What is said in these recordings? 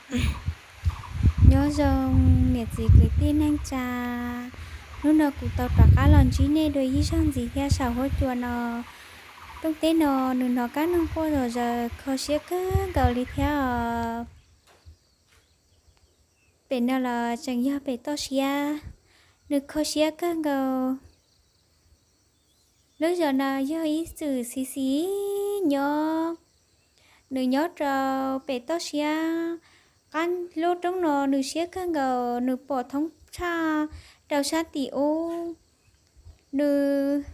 Nyob zoo niam txiv kwv tij neej tsa, hnub no kuv tau rov qab los ntsib nej dua ib zaug ntxiv thiab saum huab cua no. Rooj teb no nws hnov kab noog quaj zom zaws kho siab kawg nkaus li thiab os. Pem no los tseem yog pem toj siab, nws kho siab kawg nkaus. Lub zos no yog ib txwm xis xis nyob, nws nyob rau pem toj siab, qab lub roob no nws siab kawg nkaus, nws pom thoob tshaj rau sab tim ub. Nws,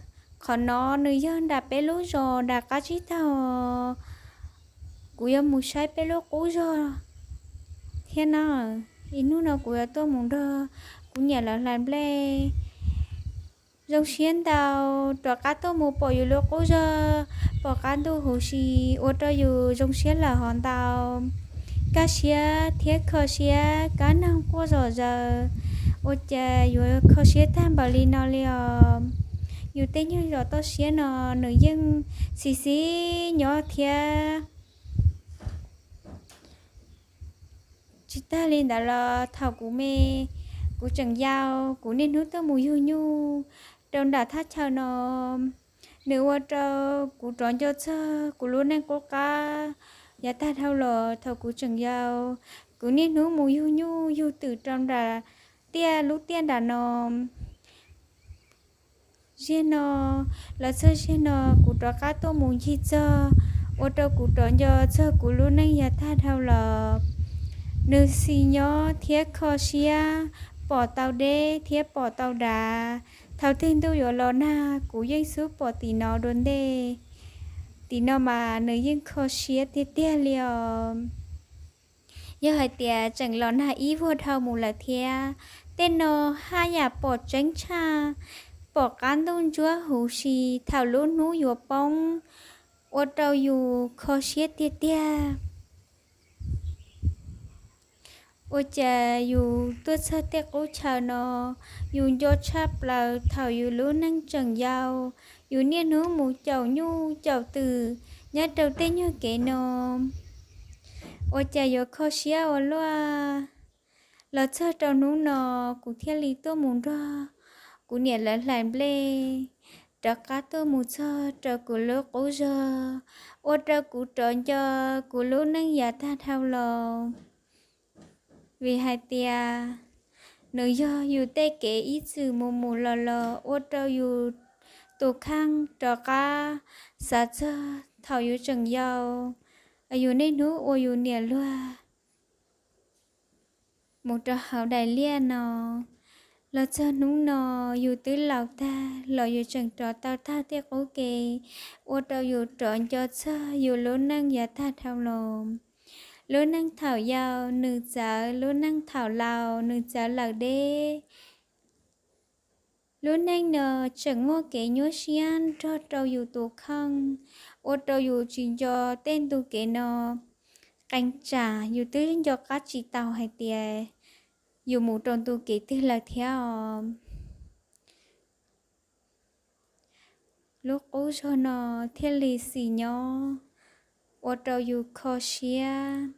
qhov no nws yog nram peb lub zos nram qab tsib taug. Kuv yuav mus saib peb lub qub zos thiab na. Ib hnub no kuv yuav tuaj mus nrog kuv niam lawv hlais nplej. Zoo siab ntau, rov qab tuaj mus pom yus lub qub zos, pom qab ntuj huv si, ua rau yus zoo siab lawm hov ntau. Kaj siab thiab kho siab, kab noog quaj zom zaws, ua cas yuav kho siab tag npaum li no li os. Yus tej nyuag zos toj siab no nws yeej xis xis nyob thiab. Tsis tag li ntawd los thaum kuv me, kuv tseem yau, kuv niaj hnub tuaj mus yug nyuj rau nram thaj chaw no. Nws ua rau kuv rov nco txog kuv lub neej qub qab yav tag dhau los thaum kuv tseem yau. Kuv niaj hnub mus yug nyuj yug twm rau nram tiaj lub tiaj nram no. Ziag no, los txog ziag no kuv rov qab tuaj mus ncig txog, ua rau kuv rov nco txog kuv lub neej yav tag dhau los. Nws xis nyob thiab kho siab, pom tau deb thiab pom tau dav. Thaum twg ntuj yuav los nag kuv yeej xub pom tim no dua ntej. Tim no mas nws yeej kho siab tiag tiag li os. Yog hais tias tseem los nag ib vuag dhau mus lawm thiab, tej no haj yam pom tseeb tshaj, pom qab ntuj ntsuab huv si thaum lub hnub yuav poob, ua rau yus kho siab tiag tiag. Ua cas yus tuaj txog tej qub chaw no, yus nco tshaj plaws thaum yus lub neej tseem yau, yus niaj hnub mus caum nyuj caum twm nyob rau tej nyuag kev no. Ua cas yuav kho siab ua luaj. Los txog rau hnub no, kuv thiaj li tuaj mus nrog kuv niam lawv hlais nplej, rov qab tuaj mus txog rau kuv lub qub zos, ua rau kuv rov nco kuv lub neej yav tag dhau los. Vim hais tias nws yog yus tej kev ib txwm mus mus los los ua rau yus tus kheej rov qab xav txog thaum yus tseem yau, yus niaj hnub ua yus niam luag mus rau hauv daim liaj no. Los txog hnub no, yus twb laus tag los yus tseem rov tau tag tej qub kev, ua rau yus rov nco txog yus lub neej yav tag dhau los. Lub neej thaum yau nws txawv, lub neej thaum laus nws txawv lawm deb. Lub neej no tseem muaj kev nyuaj siab nrog rau yus tus kheej, ua rau yus tsis nco tej ntu kev no. Qee tsam yus twb nco qab tsis tau hais tias yus mus rau ntu kev twg lawm thiab os. Lub qub zog no thiaj li xis nyob, ua rau yus kho siab,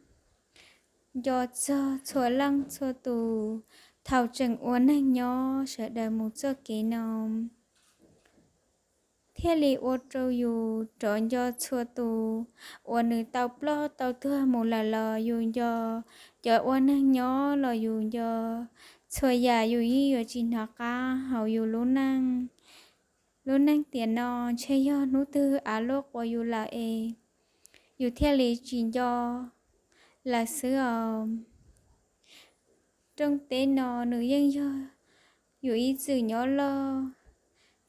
nco txog txhua leej txhua tus thaum tseem ua neeg nyob sawv daws mus txoj kev no. Thiaj li ua rau yus rov nco txhua tus uas nws tau ploj tau tuag mus lawm los yus nco, cov ua neeg nyob los yus nco, txhua yam yus yeej yuav tsis hnov qab hauv yus lub neej. Lub neej tiam no ntshe yog hnub twg av luaj quas yus lawm es yus thiaj li tsis nco lawm xwb os. Rooj teb no nws yeej yog yus ib txwm nyob loj,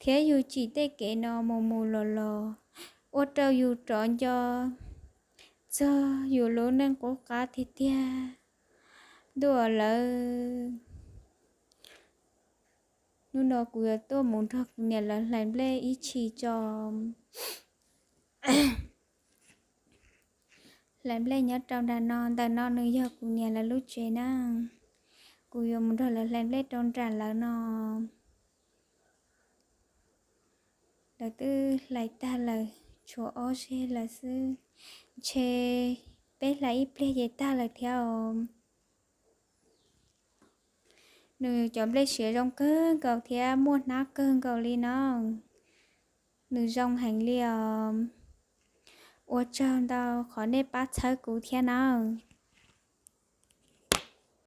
thiab yus tsim tej kev no mus mus los los, ua rau yus rov nco txog yus lub neej qub qab tiag tiag dua lawm. Hnub no kuv yuav tuaj mus nrog kuv niam lawv hlais nplej ib tshis tso. Hlais nplej nyob rau nram no, ntawm no nws yog kuv niam lawv lub tsev na. Kuv yuav mus nrog lawv hlais nplej rau nram lawv no. Lawv twb hlais tag lawm, tshuav ob zeg lawm xwb. Ntshe peb hlais ib pliag ces tag lawm thiab os. Nws cov nplej siav zoo kawg nkaus thiab muaj hnab kawg nkaus li no. Nws zoo heev li os. Ua tsaug ntau qhov nej pab txhawb kuv thiab nawb.